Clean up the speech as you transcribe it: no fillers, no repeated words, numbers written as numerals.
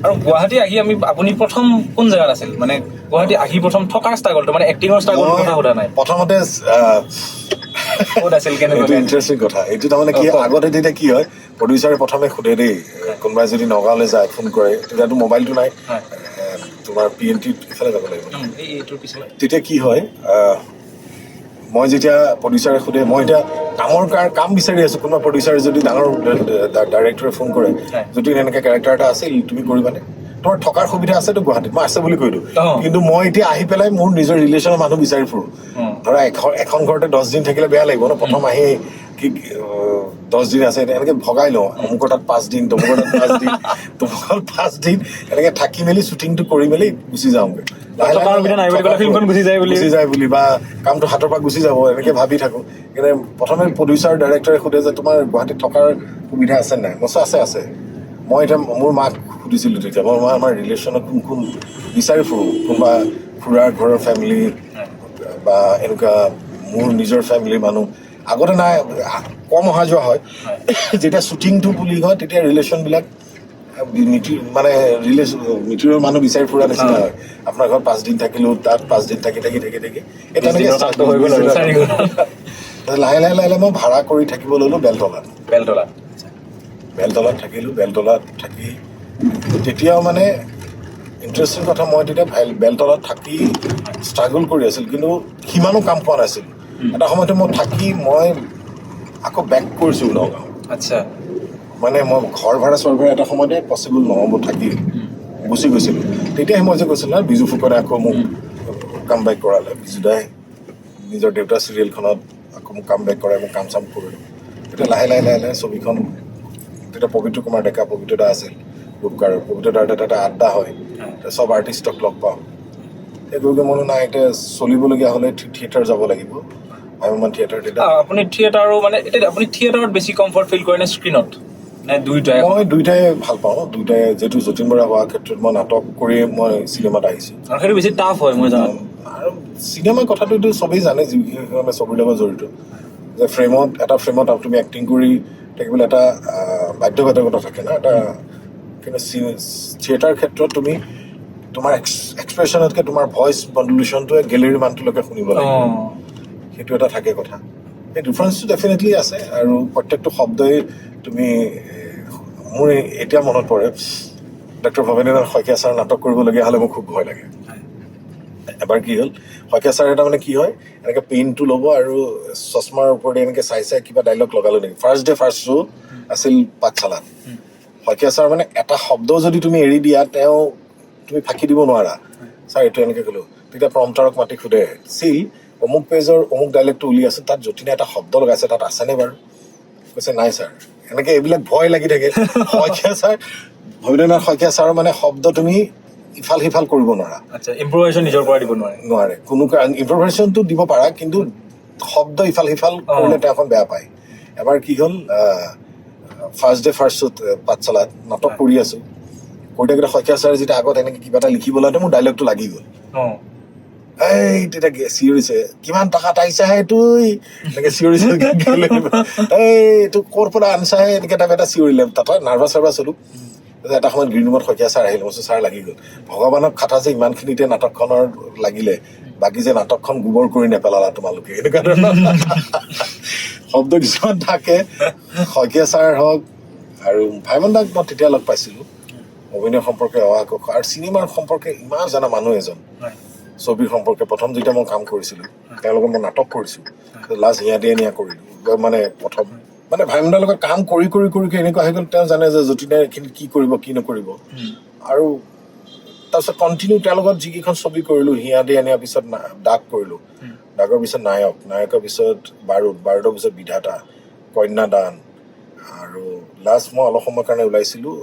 আৰু গুৱাহাটী আহি আপুনি প্ৰথম কোন জেগাত আছিল? মানে গুৱাহাটী আহি প্ৰথম থকাৰ ষ্ট্ৰাগলটো, মানে এক্টিঙৰ ষ্ট্ৰাগলটোৰ কথা সোধা নাই। প্ৰথমতে ক'ত আছিল, কেনেকুৱা? এইটো ইণ্টাৰেষ্টিং কথা। এইটো তাৰমানে কি, অ, কওক। আগতে তেতিয়া কি হয়, প্ৰডিউচাৰে প্ৰথমে সোধে দেই, কোনোবাই যদি নগাঁৱলৈ যায়, ফোন কৰে, তেতিয়াতো মোবাইলটো নাই। তোমাৰ পি এন টি ইফালে যাব লাগিব। এইটোৰ পিছলে। তেতিয়া কি হয়, মই যেতিয়া প্ৰডিউচাৰে সোধে, মই এতিয়া কামৰ কাম বিচাৰি আছো, কোনোবা প্ৰডিউচাৰে যদি, ডাঙৰ ডাইৰেক্টৰে ফোন কৰে, যদি এনেকৈ কেৰেক্টাৰ এটা আছিল, তুমি কৰিবানে, তোমাৰ থকাৰ সুবিধা আছেতো গুৱাহাটীত? মই আছে বুলি কৈ দিওঁ। কিন্তু মই এতিয়া আহি পেলাই মোৰ নিজৰ ৰিলেশ্যনৰ মানুহ বিচাৰি ফুৰোঁ। ধৰা এখন ঘৰতে 10 দিন থাকিলে বেয়া লাগিব ন, প্ৰথম আহি কি 10 দিন আছে, এনেকে ভগাই লওঁ, অমুকৰ তাত 5 দিন, তমুকৰ তাত 5 দিন, তমুকৰ 5 দিন, এনেকে থাকি মেলি শ্বুটিংটো কৰি মেলি গুচি যাওঁগৈ লাহে লাহে। থকাৰ সুবিধা নাই বুলি ক'লে ফিল্মখন গুচি যায় বুলি। গুচি যায় বুলি বা কামটো হাতৰ পৰা গুচি যাব, এনেকে ভাবি থাকো। সেইকাৰণে প্ৰথমে প্ৰডিউচাৰ ডাইৰেক্টৰে সোধে যে তোমাৰ গুৱাহাটীত থকাৰ সুবিধা আছে নাই? মই কৈছোঁ, আছে আছে। মই এতিয়া মোৰ মাক সুধিছিলোঁ তেতিয়া, মই আমাৰ ৰিলেশ্যনত কোন কোন বিচাৰি ফুৰোঁ, কোনোবা খুৰাৰ ঘৰৰ ফেমিলি বা এনেকুৱা মোৰ নিজৰ ফেমিলিৰ মানুহ আগতে নাই, কম অহা যোৱা হয়। যেতিয়া শ্বুটিংটো বুলি কয়, তেতিয়া ৰিলেশ্যনবিলাক মিতিৰ, মানে ৰিলেশ্যন মিতিৰৰ মানুহ বিচাৰি ফুৰা নিচিনা হয়। আপোনাৰ ঘৰত 5 দিন থাকিলো, তাত 5 দিন থাকি থাকি থাকি থাকি এই 20 তেনেকে দিনৰ কামটো হৈ গ'ল আৰু 4 গুণ। লাহে লাহে লাহে লাহে মই ভাড়া কৰি থাকিব ল'লো বেলতলাত। বেলতলাত। বেলতলাত থাকিলোঁ। বেলতলাত থাকি তেতিয়াও মানে ইণ্টাৰেষ্টিং কথা, মই তেতিয়া বেলতলাত থাকি ষ্ট্ৰাগল কৰি আছিলোঁ, কিন্তু সিমানো কাম পোৱা নাছিলোঁ। এটা সময়তে মই থাকি মই আকৌ বেক কৰিছোঁ নগাঁও। মানে মই ঘৰ ভাড়া চৰ ভাড়া এটা সময়তে পচিবল নহ'ব, থাকি গুচি গৈছিলোঁ। তেতিয়াহে মই যে কৈছিলোঁ না, বিজু ফুকনে আকৌ মোক কাম বেক কৰালে। বিজুদাই নিজৰ দেউতা চিৰিয়েলখনত আকৌ মোক কাম বেক কৰাই, মই কাম চাম কৰিলোঁ। তেতিয়া লাহে লাহে লাহে লাহে ছবিখন, তেতিয়া পবিত্ৰ কুমাৰ ডেকা, পবিত্ৰ দা আছিল ৰূপকাৰৰ, পবিত্ৰ দাৰ তাত এটা আড্ডা হয়, চব আৰ্টিষ্টক লগ পাওঁ। সেই গৈ গৈ মই বোলো, নাই, এতিয়া চলিবলগীয়া হ'লে থিয়েটাৰ যাব লাগিব, ভ্ৰাম্যমাণ থিয়েটাৰ তেতিয়া। আপুনি থিয়েটাৰো, মানে এতিয়া আপুনি থিয়েটাৰত বেছি কমফৰ্ট ফিল কৰে নে স্ক্ৰীণত নে দুয়োটাই? মই দুইটাই ভাল পাওঁ, দুইটাই। যিহেতু যতীন বৰা হোৱাৰ ক্ষেত্ৰত মই নাটক কৰিয়ে মই চিনেমাত আহিছোঁ। আৰু সেইটো বেছি টাফ হয়, মই জানো। আৰু চিনেমাৰ কথাটোতো চবেই জানে, যিসকলে ছবিৰ লগত জড়িত, যে ফ্ৰেমত, এটা ফ্ৰেমত তুমি এক্টিং কৰি থাকিবলৈ এটা বাধ্যবাধকতা থাকে না এটা। কিন্তু থিয়েটাৰ ক্ষেত্ৰত তুমি তোমাৰ এক্সপ্ৰেশ্যনতকৈ তোমাৰ ভইচ মডুলেশ্যনটোৱে গেলেৰী মানুহটোলৈকে শুনিব লাগিব। সেইটো এটা থাকে কথা। সেই ডিফাৰেঞ্চটো ডেফিনেটলি আছে। আৰু প্ৰত্যেকটো শব্দই তুমি মোৰ এতিয়া মনত পৰে, ডক্টৰ ভৱেন্দ্ৰনাথ শইকীয়া ছাৰ নাটক কৰিবলগীয়া হ'লে মোৰ খুব ভয় লাগে। এবাৰ কি হ'ল, শইকীয়া ছাৰে তাৰমানে কি হয়, এনেকৈ পেইনটো ল'ব আৰু চশমাৰ ওপৰতে এনেকৈ চাই চাই কিবা ডাইলগ লগালো নেকি। ফাৰ্ষ্ট ডে ফাৰ্ষ্ট শ্ব' আছিল পাঠশালাত। শইকীয়া ছাৰ মানে এটা শব্দ যদি তুমি এৰি দিয়া, তেওঁ তুমি ফাঁকি দিব নোৱাৰা। ছাৰ, এইটো এনেকৈ ক'লো। তেতিয়া প্ৰম্পটাৰক মাতি সোধে, চিল অমুক পেজৰ অমুক ডাইলগটো উলিয়াইছে, তাত যতীনে এটা শব্দ লগাইছে, তাত আছেনে বাৰু? কৈছে, নাই ছাৰ। এনেকে এইবিলাক ভয় লাগি থাকে। শইকীয়া ছাৰ, ভৱেন্দ্ৰনাথ শইকীয়া ছাৰৰ মানে শব্দ তুমি ইফাল সিফাল কৰিব নোৱাৰা। আচ্ছা, ইম্প্ৰভাইজেশ্যন নিজৰ পৰা দিব নোৱাৰে? নোৱাৰে। কোনো ইম্প্ৰভাইজেশ্যনটো দিব পাৰা, কিন্তু শব্দ ইফাল সিফাল কৰিলে তেওঁ অকণ বেয়া পায়। এবাৰ কি হ'ল, ফাৰ্ষ্ট ডে ফাৰ্ষ্ট শ্ব'ত পাঠশালাত নাটক কৰি আছো। কৰি থাকোঁতে শইকীয়া ছাৰে যেতিয়া আগত এনেকে কিবা এটা লিখিব লওঁতে মোৰ ডাইলগটো লাগি গ'ল। এই তেতিয়া চিঞৰিছে, কিমান টকা পাইছাহে তুই, এনেকে চিঞৰিছে, এই এইটো ক'ৰ পৰা আনচাহে, এনেকে টাইপ এটা চিঞৰিলে। তাতে নাৰ্ভাছ চাৰ্ভাছ হ'লো। তাৰপিছত এটা সময়ত গ্ৰীণ ৰুমত শইকীয়া ছাৰ আহিলে। মই কৈছোঁ, ছাৰ, লাগি গ'ল। ভগৱানক খাটা যে ইমানখিনিতে নাটকখনৰ লাগিলে, বাকী যে নাটকখন গোবৰ কৰি নেপেলালা তোমালোকে। এনেকুৱা ধৰণৰ শব্দ কিছুমান থাকে। শইকীয়া ছাৰ হওক আৰু ভাইমন দাক মই তেতিয়া লগ পাইছিলোঁ। অভিনয় সম্পৰ্কে, অ আ ক খ আৰু চিনেমাৰ সম্পৰ্কে ইমান জনা মানুহ এজন। ছবিৰ সম্পৰ্কে প্ৰথম যেতিয়া মই কাম কৰিছিলোঁ, তেওঁৰ লগত মই নাটক কৰিছোঁ, লাষ্ট হিয়া দিয়া নিয়া কৰিলোঁ। মানে প্ৰথম মানে ভাইমনদাৰ লগত কাম কৰি কৰি কৰি কৰি এনেকুৱা হৈ গ'ল, তেওঁ জানে যে যতীনে এইখিনি কি কৰিব, কি নকৰিব। আৰু তাৰপিছত কণ্টিনিউ তেওঁৰ লগত যিকেইখন ছবি কৰিলোঁ, হিয়া দিয়া নিয়াৰ পিছত দাগ কৰিলোঁ, দাগৰ পিছত নায়ক, নায়কৰ পিছত বাৰুদ, বাৰুদৰ পিছত বিধাতা, কন্যাদান, আৰু লাষ্ট মই অলপ সময়ৰ কাৰণে ওলাইছিলোঁ।